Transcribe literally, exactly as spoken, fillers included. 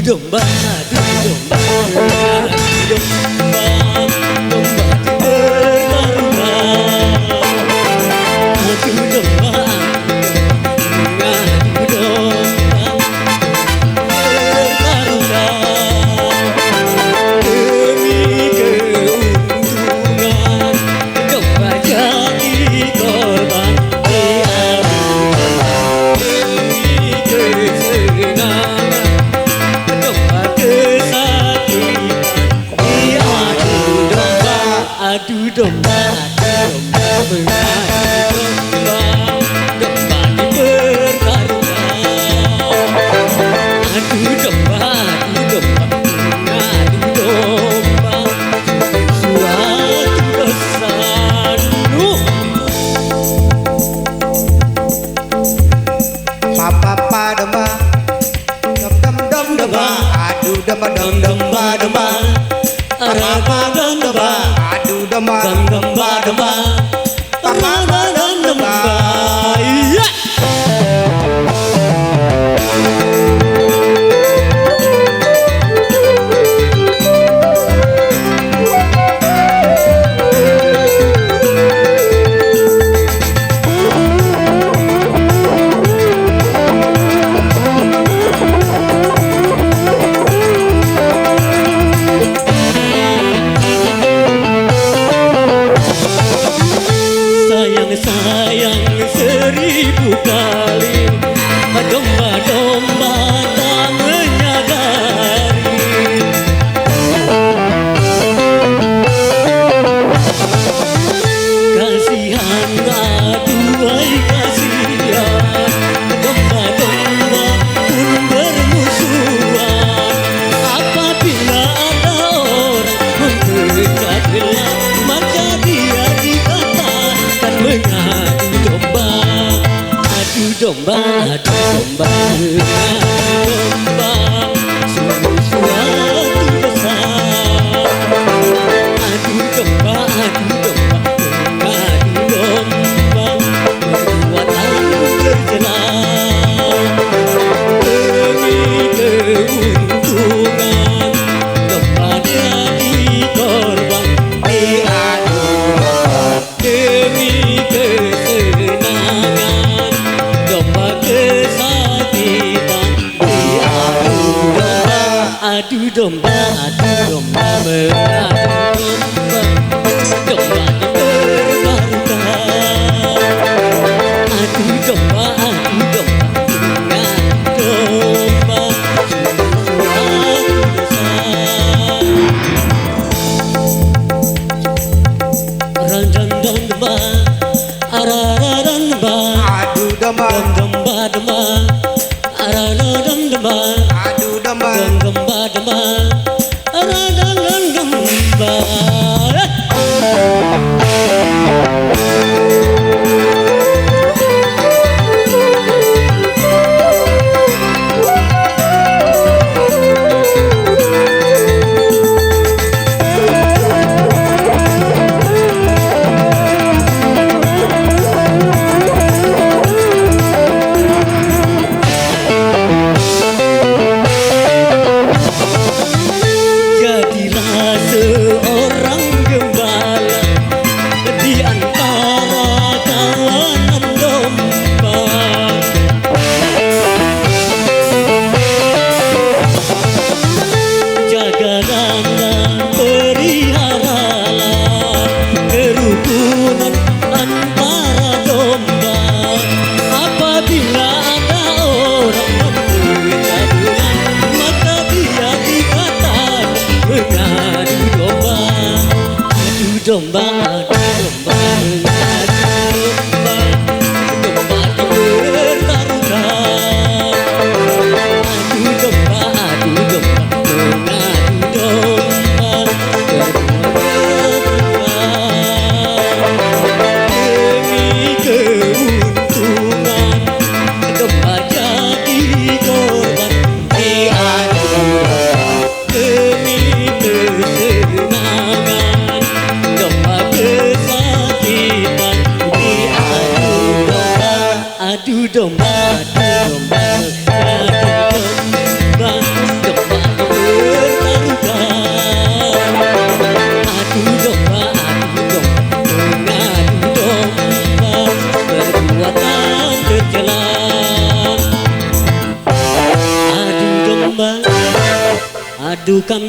Domba, adu domba, adu domba, domba di pertarungan. Adu domba, adu domba, pertarungan demi keuntungan. Domba jadi korban diadu demi kesenangan. Domba kesakitan diadu domba. Adu domba, adu domba, mengadu domba. Domba dipertaruhkan. Adu domba, adu domba, mengadu domba. Suatu dosa. Nuh. Pa, pa, pa, domba. Dom, dom, dom, domba. Adu domba, dom, domba, domba. Pa, pa, pa, dom, domba. Adu domba, dom, domba, domba. Pa, pa, pa, dom, domba. Iya. Sayang, sayang seribu kali, domba-domba tak menyadari. Kasihan, aduhai kasihan, domba-domba pun bermusuhan. Apabila ada orang memecah belah, maka dia dikatakan mengadu domba. Adu domba, adu domba, adu domba, sungguh suatu dosa. Adu domba, adu domba, adu domba, perbuatan tercela. Demi keuntungan, domba jadi korban diadu domba. Demi kesenangan, domba kesakitan diadu domba. Adu domba, adu domba, mengadu domba. Domba dipertaruhkan. Adu domba, adu domba, mengadu domba. Sungguh suatu dosa. Ranjang domba, arara domba. Adu domba. Dom domba domba, arara dom domba. Adu domba. Dom domba domba, arara dom domba. Jadilah seorang gembala di antara kawanan domba. Jagalah dan peliharalah kerukunan antara domba. Apabila ada orang memecah belah, maka dia dikatakan mengadu domba. Adu domba, adu domba, mengadu domba. Domba dipertaruhkan. Adu domba, adu domba, mengadu domba. Kedua belah demi keuntungan, domba jadi korban diadu domba. Demi kesenangan, domba kesakitan diadu domba. Adu domba, adu domba, adu domba, domba Adu kambing.